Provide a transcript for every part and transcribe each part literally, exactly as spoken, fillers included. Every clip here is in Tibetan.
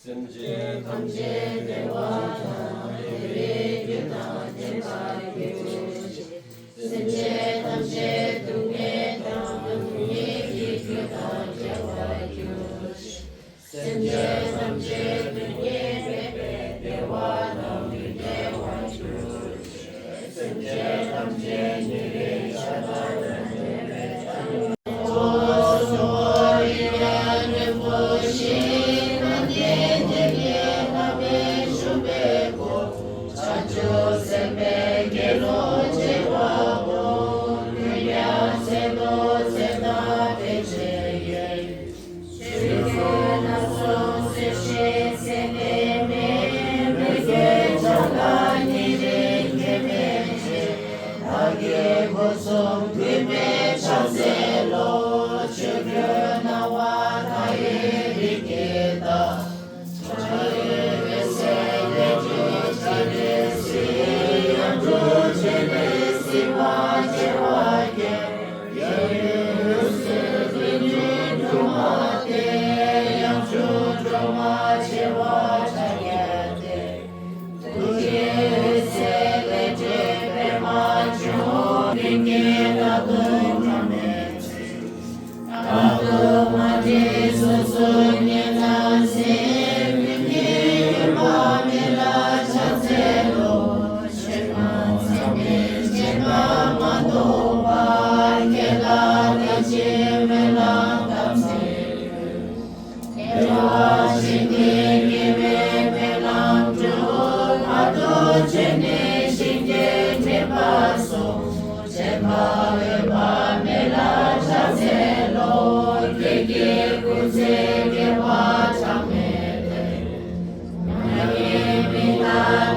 སེམས་ཅན་ཐམས་ཅད་བདེ་བ་དང་བདེ་བའི་རྒྱུ་དང་ལྡན་པར་གྱུར་ཅིག་སེམས་ཅན་ཐམས་ཅད་སྡུག་བསྔལ་དང་སྡུག་བསྔལ་གྱི་རྒྱུ་དང་བྲལ་བར་གྱུར་ཅིག་སེམས་ཅན་ཐམས་ཅད་སྡུག་བསྔལ་མེད་པའི་བདེ་བ་དང་མི་འབྲལ་བར་གྱུར་ཅིག་སེམས་ཅན་ཐམས་ཅད་ཉེ་བའི་ཆ་ལ་ཡང་དེ་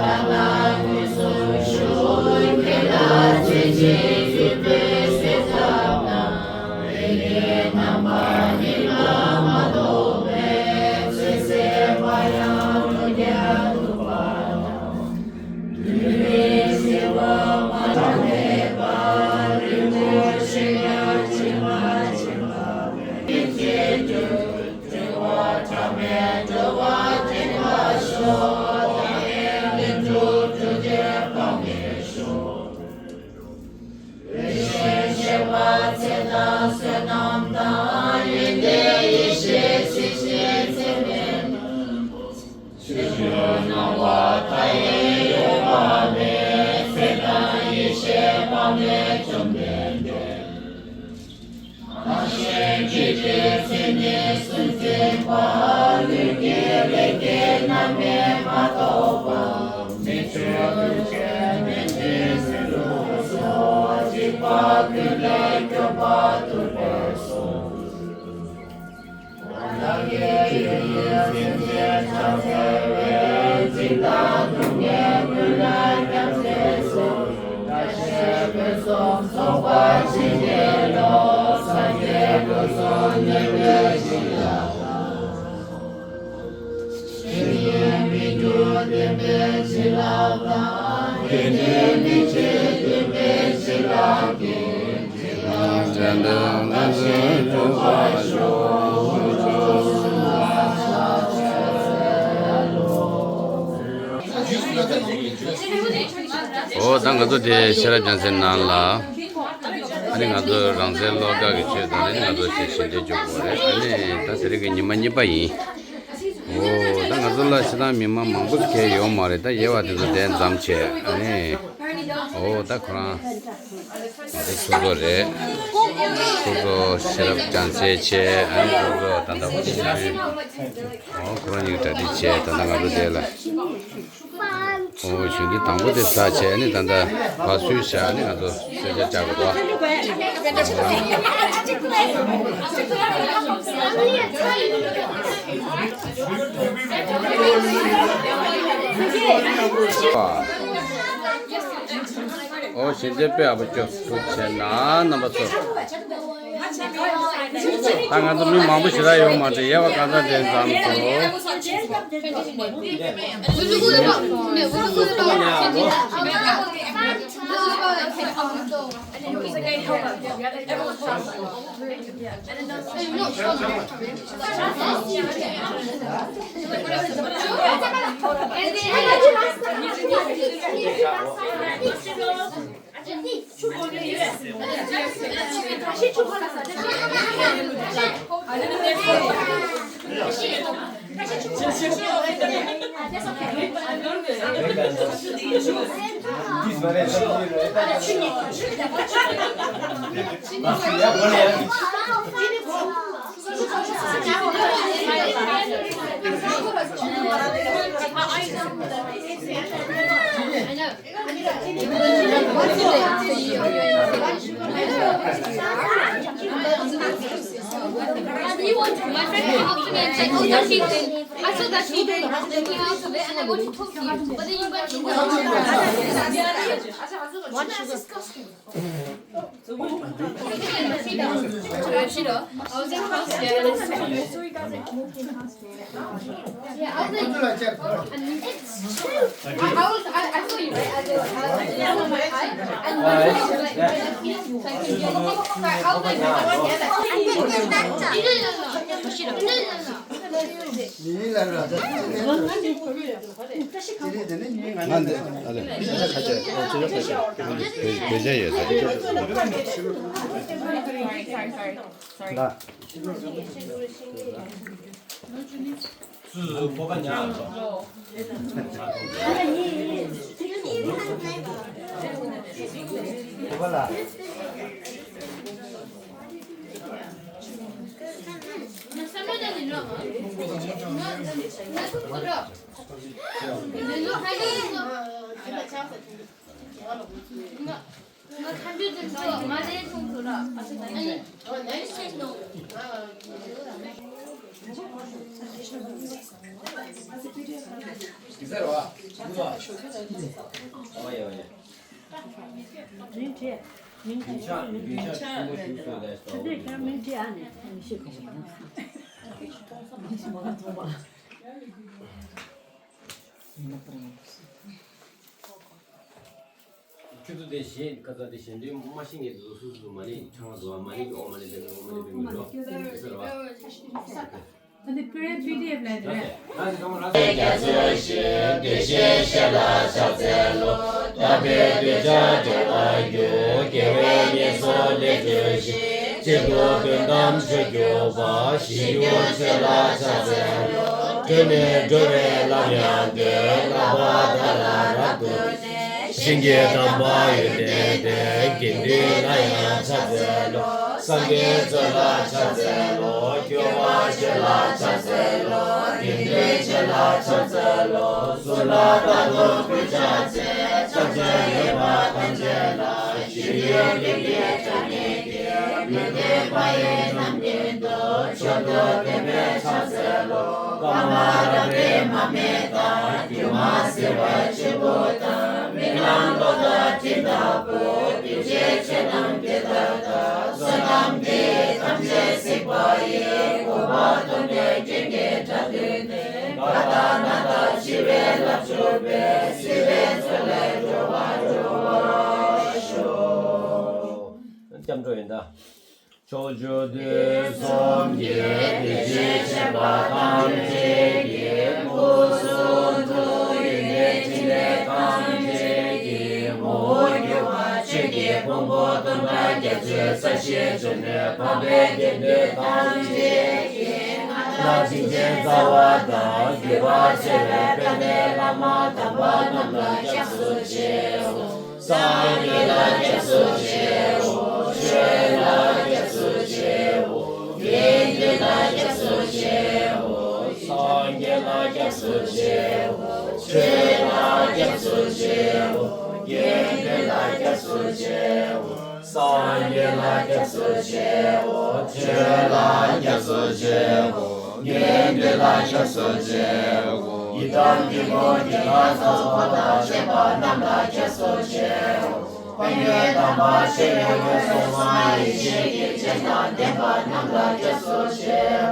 བས་ཀྱང་འོ་ད་ང་ཚོ་དེ་ཤེས་རབ་རྒྱལ་མཚན་ནང་ལ། ཨ་ནི་ང་ཚོ་རང་བཙན་བློ་དགའ་གི་ཆོས་དང་ནི་ང་ཚོ་ཞིག་ཞལ་འདེབས་འཇོག་དགོས་རེད། ཨ་ནི་ད་དེ་རིང་གི་ཉི་མ་གཉིས་པ་ཡིན། འོ་ད་ང་ཚོ་ལ་ཤི་ཐང་མི་མང་མང་པོ་ཟིག་ཡོད་མ་རེད། ད་ཡེ་བ་དེ་ཚོ་དེ་འཛོམས་བྱས། ཨ་ནི་འོ་ད་ཁོ་རང་ ང་ཚོ་ཚོགས་གཙོ་རེད། ཚོགས་གཙོ་ཤེས་རབ་རྒྱལ་མཚན་བྱས། ཨ་ནི་ཚོགས་གཙོ་ད་ལྟ་ཕུ་ཆེན་པོའི། ཨོ། ཁོ་རང་གཉིས་ཀྱི་གྲ་སྒྲིག་བྱས། ད་ལྟ་ང་ཚོ་འདི་ལ། ཨོ། གཞོན་སྐྱེས་དང་པོ་དེ་ཚར་བྱས་ནས། ད་ལྟ་བ་སུའི་ཞག་ནས་ང་ཚོ་གསོལ་ཇ་བཅག་དགོས་འདུག། ཨོ། གཞོན་སྐྱེས་དཔེ་ཡག་པོ་སྐྱོ་པོ་བྱས་ན། རྣམ་པ་ཚོ། ད་ང་ཚོ་མི་མང་པོ་ཞེ་དྲག་ཡོད་མ་རེད། ཡལ་བ་གང་ཙམ་དེ་ཙམ་དུ། I saw that she did. I saw that she did. And I want to talk to you. But then you went to. One sugar. ང་འདི་ཨ་ལེ། བོད་ཆས་ཡོད་ས། སུ་སུ་སྤོབས་པ་ཉག་ཨ་ཚོ། སྤོབས་པ་ལ། ཁྱོད་ཚོ་དེ་གཞན་ཁ་ཚ་དེ་གཞན་དོན་མ་ཤེས་ངེས་དུ་སུ་སུ་མ་ནི་ཁྲང་བ་དུ་བ་མ་ནི་ཨོ་མ་ནི་པེ་མི་ཨོ་མ་ནི་པེ་མི་ལོ་ཟེར་བ། ཨ་ནི་པི་ཌི་ཨེཕ་ལ་རེད། རྒྱ་མཚོའི་ཞིང་བདེ་གཤེགས་ཞལ་ལ་ཕྱག་འཚལ་ལོ། དག་པའི་གདུལ་བྱ་བདེ་བར་འགྱུར། དགེ་བའི་བསྙེན་སོགས་ལས་གྲོལ་ཞིང་། གཅིག་ཏུ་དོན་དམ་ཆོས་སྒྲུབ་པ། ཞི་རྒྱུར་ཆོས་ལ་ཕྱག་འཚལ་ལོ། གྲོལ་ནས་འགྲོ་བའི་ལམ་ཡང་སྟོན། བསླབ་པ་དག་ལ་རབ་ཏུ་གནས། ཞིང་གི་དམ་པ་ཡོན་ཏན་ལྡན། དགེ་འདུན་ལ་ཡང་ཕྱག་འཚལ་ལོ། སངས་རྒྱས་ཆོས་ལ་ཕྱག་འཚལ་ལོ། སྐྱོབ་པ་ཆོས་ལ་ཕྱག་འཚལ་ལོ། དགེ་འདུན་ཆོས་ལ་ཕྱག་འཚལ་ལོ། གསུམ་ལ་རྟག་ཏུ་གུས་ཕྱག་འཚལ། ཕྱག་བྱར་ཡོད་པ་ཐམས་ཅད་ལ། ཞི་ཡོད་ཀུན་གྱི་དྲང་ངེས་ཀྱི། མི་ལྡན་དཔལ་ཡོན་རྣམ་གཉིས་སྟོབས། མཆོག་ཏུ་ལྡན་པས་ཕྱག་འཚལ་ལོ། པདྨ་རཱ་གའི་མར་མེ་དང་། སྒྱུ་མ་བྱེ་བ་ཆེན་པོ་དང་། རྨི་ལམ་གློག་དང་སྤྲིན་ལྟ་བུ། གདུལ་བྱའི་ཆོས་རྣམས་དེ་ལྟར་བལྟ། བསོད་ནམས་འདི་ཡིས་ཐམས་ཅད་གཟིགས་པ་ཡི། གོ་འཕང་ཐོབ་ནས་སྐྱེ་དགུའི་དགྲ་བཏུལ་ནས། བ་དང་ན་དང་འཆི་བའི་རླབས་འཇོམས་པའི། སྲིད་པའི་མཚོ་ལས་འགྲོ་བ་སྒྲོལ་བར་ཤོག། སྐྱབས་འགྲོ་ཡོན་བདག། ཕྱོགས་བཅུ་དུས་གསུམ་གྱི། བདེ་གཤེགས་སྤྱན་པ་ཐམས་ཅད་ཀྱི། སྐུ་གསུང་ཐུགས་ཡོན་ཏན་ཕྲིན་ལས་ཐམས་ཅད་ཀྱི། ངོ་བོ་གྱུར་པ་ཆོས་ཀྱི་ཕུང་པོ་སྟོང་ཕྲག་བརྒྱད་ཅུའི་ས་གཞིར་བྱོན་ནས། འཕགས་པའི་དགེ་འདུན་ཐམས་ཅད་ཀྱི། ལྷ་བྱིན་ཅན་རྩ་བ་དང་། བརྒྱུད་པར་བཅས་པའི་དཔལ་ལྡན་བླ་མ་དམ་པ་རྣམས་ལ་སྐྱབས་སུ་མཆིའོ། སངས་རྒྱས་ལ་སྐྱབས་སུ་མཆིའོ། ཆོས་ལ་སྐྱབས་སུ་མཆིའོ། དགེ་འདུན་ལ་སྐྱབས་སུ་མཆིའོ། སངས་རྒྱས་ལ་སྐྱབས་སུ་མཆིའོ། ཆོས་ལ་སྐྱབས་སུ་མཆིའོ། དགེ་འདུན་ལ་སྐྱབས་སུ་མཆིའོ། སངས་རྒྱས་ལ་སྐྱབས་སུ་མཆིའོ། ཆོས་ལ་སྐྱབས་སུ་མཆིའོ། དགེ་འདུན་ལ་སྐྱབས་སུ་མཆིའོ། ཡི་དམ་གྱི་དངོས་གྲུབ་ལ་སོགས་པ་དང་བཅས་པ་རྣམས་ལ་སྐྱབས་སུ་མཆིའོ། དཔལ་ལྡན་དམ་པ་ཆོས་ཀྱི་འཁོར་ལོ་སྲུང་མ་ཡེ་ཤེས་ཀྱི་སྤྱན་དང་ལྡན་པ་རྣམས་ལ་སྐྱབས་སུ་མཆིའོ།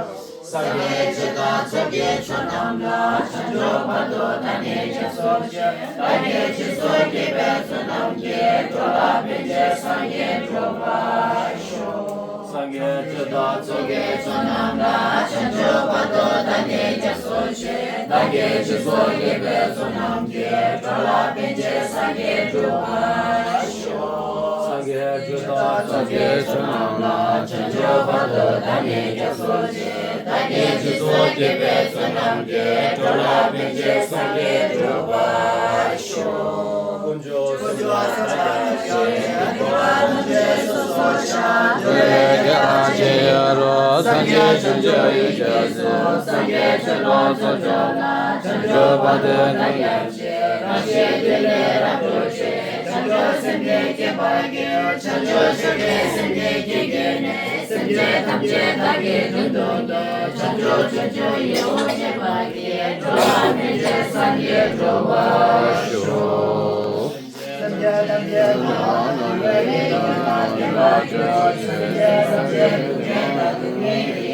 སངས་རྒྱས་ཆོས་དང་ཚོགས་ཀྱི་མཆོག་རྣམས་ལ། བྱང་ཆུབ་བར་དུ་བདག་ནི་སྐྱབས་སུ་མཆི། བདག་གིས་སྦྱིན་སོགས་བགྱིས་པའི་ཚོགས་རྣམས་ཀྱིས། འགྲོ་ལ་ཕན་ཕྱིར་སངས་རྒྱས་འགྲུབ་པར་ཤོག། སངས་རྒྱས་ཆོས་དང་ཚོགས་ཀྱི་མཆོག་རྣམས་ལ། བྱང་ཆུབ་བར་དུ་བདག་ནི་སྐྱབས་སུ་མཆི། བདག་གིས་སྦྱིན་སོགས་བགྱིས་པའི་ཚོགས་རྣམས་ཀྱིས། འགྲོ་ལ་ཕན་ཕྱིར་སངས་རྒྱས་འགྲུབ་པར་ཤོག། སངས་རྒྱས་ཆོས་དང་ཚོགས་ཀྱི་མཆོག་རྣམས་ལ། བྱང་ཆུབ་བར་དུ་བདག་ནི་སྐྱབས་སུ་མཆི། བདག་གིས་སྦྱིན་སོགས་བགྱིས་པའི་ཚོགས་རྣམས་ཀྱིས། འགྲོ་ལ་ཕན་ཕྱིར་སངས་རྒྱས་འགྲུབ་པར་ཤོག། དཀོན་མཆོག་གསུམ་ལ་བདག་སྐྱབས་མཆི། འགྲོ་བ་ཐམས་ཅད་སོ་སོར་ཆགས། འགྲོ་བའི་དགེ་རྒ་ཅི་ཡོད་རུང་། སངས་རྒྱས་བྱང་ཆུབ་ཡིད་ཀྱིས་བཟུང་། སངས་རྒྱས་ཆོས་ཀྱི་ཚོགས་མཆོག་ལ། བྱང་ཆུབ་བར་དུ་བདག་སྐྱབས་མཆི། རབ་བྱེད་ཐིག་ལེ་རབ་ཏུ་ཕྱེ། བྱང་ཆུབ་སེམས་ནི་བསྐྱེད་པར་བགྱི། བྱང་ཆུབ་ཕྱོགས་ཀྱི་སེམས་ནི་བསྐྱེད་བགྱིས་ནས། སེམས་ཅན་ཐམས་ཅད་བདག་གིས་མཐུན་དུ་འགྱུར། བྱང་ཆུབ་སྤྱོད་མཆོག་ཡིད་འོང་སྤྱད་པར་བགྱི། འགྲོ་བ་ཐམས་ཅད་སངས་རྒྱས་འགྲུབ་པར་ཤོག། སེམས་ཅན་ཐམས་ཅད་ཀུན་ཏུ་བདེ་བ་ཡི་རྒྱུར་གྱུར། སེམས་ཅན་ཐམས་ཅད་སྡུག་བསྔལ་དང་སྡུག་བསྔལ་གྱི་རྒྱུ་དང་བྲལ་བར་གྱུར་ཅིག། སེམས་ཅན་ཐམས་ཅད་ཀྱི་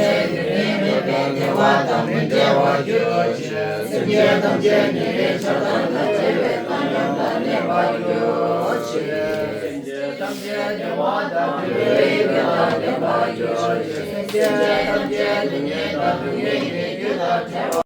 སྡུག་བསྔལ་མེད་པའི་བདེ་བ་དང་མི་འབྲལ་བར་གྱུར་ཅིག། སེམས་ཅན་ཐམས་ཅད་ཉེ་བའི་ཆགས་སྡང་དང་བྲལ་བའི་བཏང་སྙོམས་དང་ལྡན་པར་གྱུར་ཅིག། སེམས་ཅན་ཐམས་ཅད་བདེ་བ་དང་མི་འབྲལ་བའི་དགེ་བ་ལྡན་པར་གྱུར་ཅིག། སེམས་ཅན་ཐམས་ཅད་སྡུག་བསྔལ་དང་སྡུག་བསྔལ་གྱི་རྒྱུ་དང་བྲལ་བ།